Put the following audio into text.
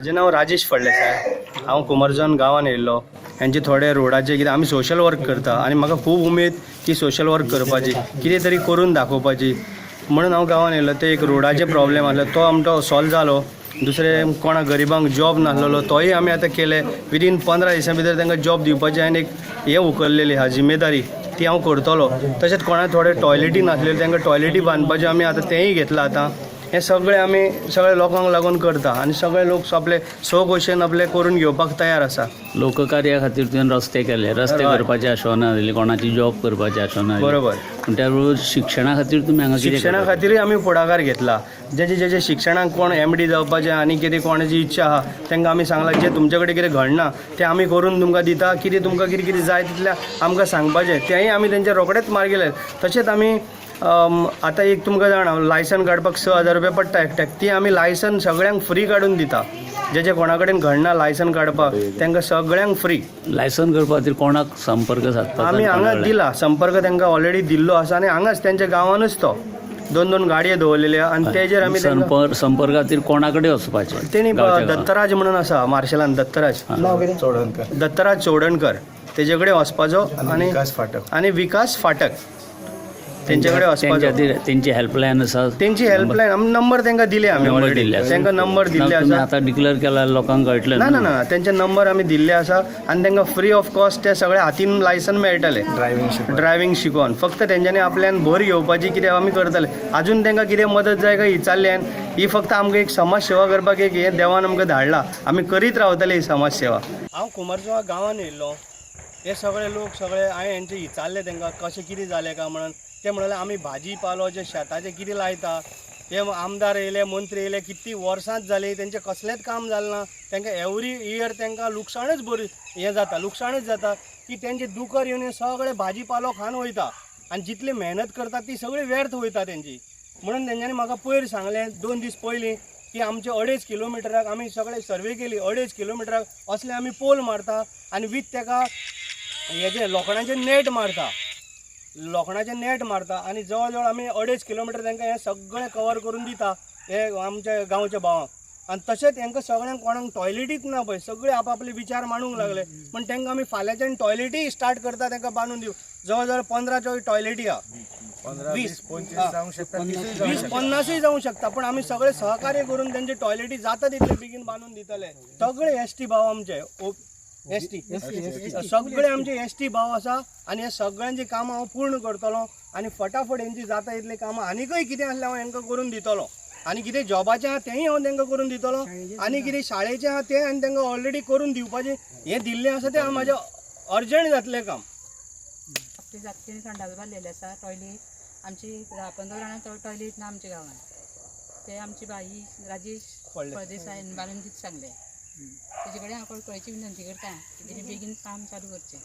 म्हजें नांव राजेश फळदेसाय. हांव कुमारजुंवें गांवांत येयल्लो. हेंचे थोडे रोडाचे कितें आमी सोशल वर्क करता आनी म्हाका खूब उमेद की सोशल वर्क करपाची, कितें तरी करून दाखोवपाची, म्हणून हांव गांवांत येयल्लो. ते एक रोडाचे प्रॉब्लेम आसलो तो आमचो सॉल्व जालो. दुसरें कोणा गरिबांक जॉब नासलेलो तोय आमी आतां केले. विदीन 15 दिसां भितर तांकां जॉब दिवपाची हांवें एक हें उखल्लेली आहा जिम्मेदारी, ती हांव करतलो. तशेंच कोणाक थोडे टॉयलेटी नासलेल्यो तांकां टॉयलेटी बांदपाच्यो आमी आतां तेंय घेतलां. आतां हें सगळें आमी सगळे लोकांक लागून करता आनी सगळे लोक आपले स्वघोशेन आपले करून घेवपाक तयार आसा. लोककार्या खातीर तुवें रस्ते केले, रस्ते करपाची आश्वासनां दिली, कोणाची जॉब करपाची आश्वासनां दिली. बरोबर. पूण त्या बरोबर शिक्षणा खातीर तुमी हांगा कितें शिक्षणा खातीरूय आमी फुडाकार घेतला. जेजे जेजे शिक्षणाक कोण एमडी जावपाचें आनी कितें कोणाची इच्छा आहा तांकां आमी सांगलां, जें तुमचे कडेन कितें घडना तें आमी करून तुमकां दिता. कितें तुमकां कितें कितें जाय तितलें आमकां सांगपाचें, तेंय आमी तेंच्या रोखडेच मार्गी लायलें. तशेंच आमी आतां एक तुमकां जाणा लायसन काडपाक 6,000 रुपया पडटा एकट्याक, ती आमी लायसन सगळ्यांक फ्री काडून दिता. जे जे कोणा कडेन घडना लायसन काडपाक तांकां सगळ्यांक फ्री. लायसन करपा खातीर कोणाक संपर्क सादपाचो? आमी हांगा दिला संपर्क, तांकां ऑलरेडी दिल्लो आसा आनी हांगाच त्यांच्या गांवानूच तो दोन दोन गाडयो दवरलेल्यो आनी तेजेर आमी तांकां संपर्क खातीर कोणा कडेन वचपाचें? तेणी गांवच्या गांवांत. दत्तराज म्हणून आसा मार्शलान, दत्तराज चोडणकर, दत्तराज चोडणकर तेजे कडेन वचपाचो आनी विकास फाटक. आनी विकास फाटक तेंचे कडेन तेंच्या वचपाचो. खातीर तेंची हेल्पलायन आसा? तेंची हेल्पलायन आमी नंबर तांकां दिले आमी नंबर ऑलरेडी. दिल्ले आसा. तांकां नंबर दिल्ले तुमी आसा. आतां डिक्लेअर केला लोकांक कळटलें? ना ना ना, तेंचे नंबर आमी दिल्ले आसा आनी तांकां फ्री ऑफ कॉस्ट ते सगळे हातीन लायसन मेळटले. ड्रायव्हिंग शिकप. ड्रायव्हिंग शिकोवन फक्त तेंच्यांनी आपल्यान भर घेवपाची कितें आमी करतले. आजून तांकां कितें मदत जाय काय विचारलें. ही फक्त आमकां एक समाज सेवा करपाक एक हें देवान आमकां धाडला, आमी करीत रावतले ही समाज सेवा. हांव कुमारजुंवा गांवांत येयल्लो. हे सगळे लोक सगळे हांवें हेंचे विचारलें तांकां कशें कितें जालें काय म्हणून. ते म्हणले आमी भाजी पालो जे शेताचें कितें लायता हे आमदार येयले, मंत्री येयले, कितलीं वर्सांच जालीं तेंचें कसलेंच काम जालें ना. तांकां एवरी इयर तांकां लुकसाणच बरी हें जाता, लुकसाणच जाता की तेंचे दुकर येवन हे सगळे भाजी पालो खावन वयता आनी जितली मेहनत करता ती सगळी व्यर्थ वयता तेंची. म्हणून तेंच्यांनी म्हाका पयर सांगलें 2 दीस पयलीं की आमचे 2.5 किलोमिटराक आमी सगळे सर्वे केली, 2.5 किलोमिटराक असले आमी पोल मारता आनी वीथ तेका हेजे लोखणाचें नेट मारता, लोखणाचें नेट मारता आनी जवळ जवळ आमी 2.5 किलोमिटर तांकां हें सगळें कवर करून दिता हे आमच्या गांवच्या भावांक. आनी तशेंच तांकां सगळ्यांक कोणाक टॉयलेटीच ना पळय, सगळे आपआपले विचार मांडूंक लागले. पण तांकां आमी फाल्यांच्यान टॉयलेटी स्टार्ट करता, तांकां बांदून दिवं. जवळ जवळ 15 टॉयलेटी आहा, 20 25 जावंक शकता, 20 50 जावंक शकता, पण आमी सगळे सहकार्य करून त्यांचे टॉयलेटी जाता तितले बेगीन बांदून दितले. सगळे एस टी भाव आमचे, एस टी सगळे आमचे एस टी भाव आसा आनी हे सगळ्यांची कामां हांव पूर्ण करतलो आनी फटाफट हेंची जाता तितली कामां आनीकय कितें आसल्यार हांव हेंकां करून दितलो. आनी कितें जॉबाचें आहा तेंय हांव तांकां करून दितलो आनी कितें शाळेचें आहा तें आनी तांकां ऑलरेडी करून दिवपाचें हें दिल्लें आसा तें म्हाजें अर्जंट जातलें काम. आपली जातकीन संडास बांदलेले आसा, टॉयलेट आमची 10-15 जाणां टॉयलेट ना आमच्या गांवांत. ते आमची बाई राजेश फळदेसाय बांदून दित सांगले. तेजे कडेन हांव कळकळीची विनंती करता की तेणी बेगीन काम चालू करचें.